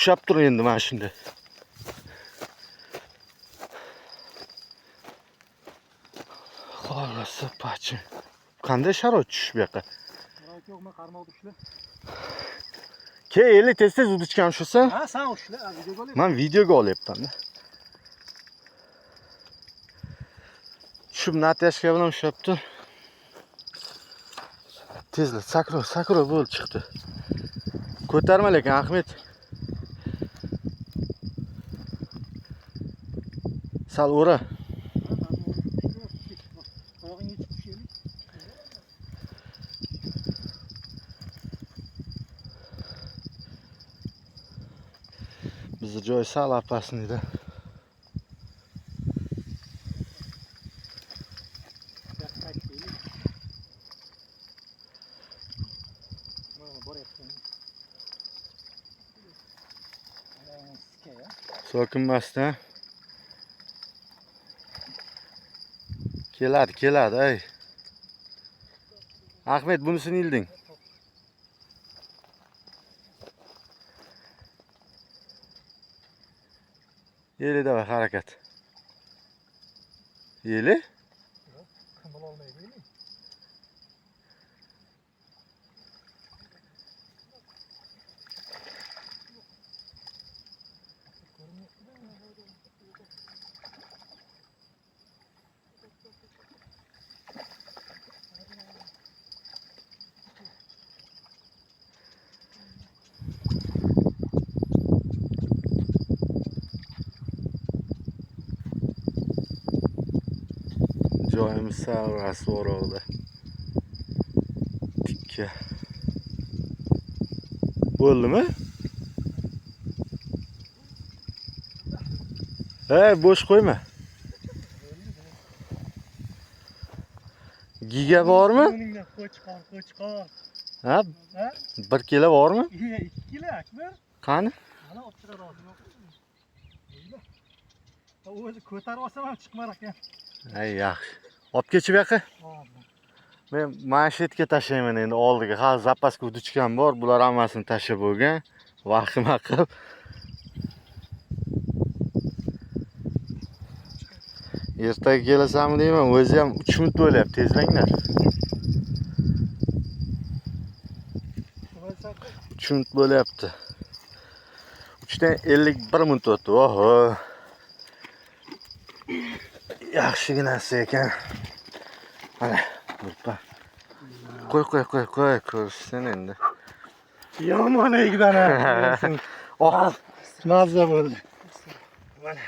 Ushlab tur endi mana shunda. Xolasi pachi. Qanday sharoit tushish bu yoqqa? Sharoit yo'qmi, qarmoqni ushla. Kel, eli tez-tez udichgan ushlasa. Ha, sen ushla, videoga olyapman. Men videoga olyapman-da. Tushib natashka bilan ushlab tur. Tezla, sakro, sakro bo'ldi chiqdi. Ko'tarma lekin Ahmet. Sal o'ra. Oyog'ingga chiqib tushaylik. Bizni joy sal apasnida. So'kinmasdan. Keladi, keladi, ey. Ahmet, bunisini ilding. Yeli davay harakat. Yeli? Qimbil olmaydi. Joyimiz sal rasvoroqda. Tikka. Bo'ldimi? Ey, bo'sh qo'yma. Giga bormi? Qo'chqor, qo'chqor. Ha? Ha? 1 kilo bormi? 2 kilo Akbar. Qani? Mana olib chiqadi hozir. O'zi ko'tarib olsam ham chiqmar ekan. Ay, yaxshi. Olib kelchi bu yoqqa. Men mana shu yerga tashlayman endi oldiga. Hali zapaska udichkam bor, bular hammasini tashlab bo'lgan. Vahima qilib. Ertaga kelasanmi deyman, o'zi ham 3 minut bo'lyapti, tezlanglar. 3 minut bo'lyapti. 3dan 51 minut o'tdi. Oho. Yaxshiginasi ekan. Mana, gruppa. Qo'y, qo'y, qo'y, qo'y, ko'rishsin endi. Yomon egdan ha. Oh, Mazza bo'ldi. Mana.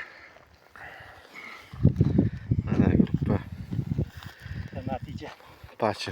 Mana gruppa. Natija. Pachi.